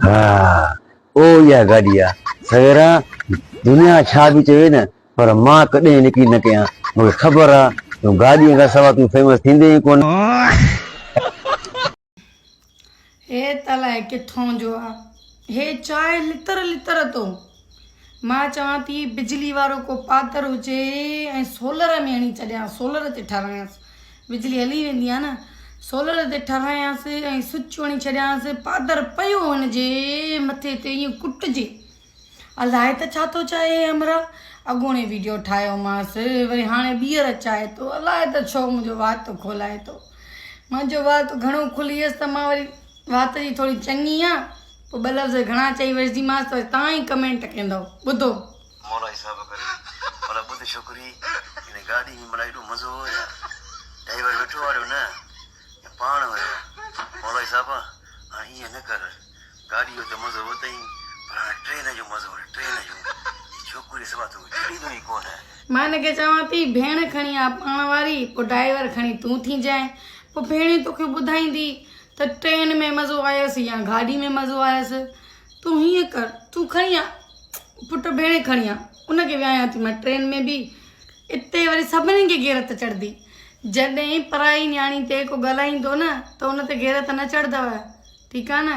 ها او اها گاڏي آ سويرا دنيا ڇا به چوي نه پر مان ڪڏهن يقين نه ڪيان مونکي خبر آ تون گاڏي کان سوا تون فيمس ٿيندين ئي ڪونه. هي ته الائي ڪٿون جو آ. هي چاهي لتر لتر ٿو. مان چوان ٿي بجلي وارو ڪو پادر هجي ۽ سولر ۾ هڻي ڇڏيان سولر تي ٺهرايانس بجلي هلي ويندي آ نه سولر تي ٺهرايانس ۽ سوئچ هڻي ڇڏيانس پادر پيو هن جي مٿي تي ائين ڪٽجي. الائي ته ڇا ٿو چاهي هي همراهه. اڳوڻي ويڊيو ٺاهيومانس وري هاڻي ٻيهر چاهي ٿو. الائي ته ڇو منهنجو وات کولائي ٿو. منهنجو وات گهڻو کلي ويس ته مان وري وات جي ٿوري چڱي آن پوء ٻه لفظ گهڻا چئي وجهديمانس ته وري توهان ئي ڪمينٽ ڪندؤ. ٻڌو. مولا حساب ڪري ملا ٻڌ ڇوڪري هن گاڏي ۾ ملا ايڏو مزو هو يار ڊرائيور ويٺو آڙيو نه يا پاڻ هيو مولائي صاحب هاڻ ائين نه ڪر گاڏي جو ته مزو ورتئي پر هاڻي ٽرين جو مزو وٺ ٽرين جو هي ڇوڪري سوا توکي ڇڏيندو ئي ڪونه. مان هن کي چوان ٿي ڀيڻ کڻي آ پاڻ واري پوء ڊرائيور کڻي تون ٿيجانء پوء ڀيڻ توکي ٻڌائيندي ته ٽرين ۾ مزو آيس يا گاڏي ۾ مزو آيس تون هيئن ڪر تون کڻي آ پٽ ڀيڻ کڻي آ ان کي ويهايان ٿي مان ٽرين ۾ به اتي وري سڀني کي غيرت چڙهندي جڏهن پرائي نياڻي تي ڪو ڳالهائيندو نه ته ان تي غيرت نه چڙهندو ٺيڪ آ نه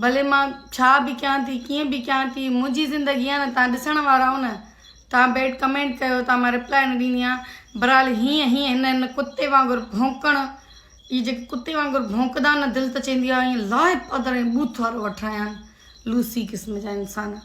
ڀلي مان ڇا به ڪيان ٿي ڪيئن به ڪيان ٿي منهنجي زندگي آ نه تان ڏسڻ وارا آهو نه تان بيڊ ڪمينٽ ڪيو تان مان رپلائي نه ڏيندي آهيان بھرحال هيئن هيئن هن هن ڪتي وانگر ڀونڪڻ اهي جيڪي ڪتي وانگر ڀونڪدا نه دل ته چوندي آ ائين لاهي پادر ۽ ٻوٿ وارو وٺرايان لوسي قسم جا انسان.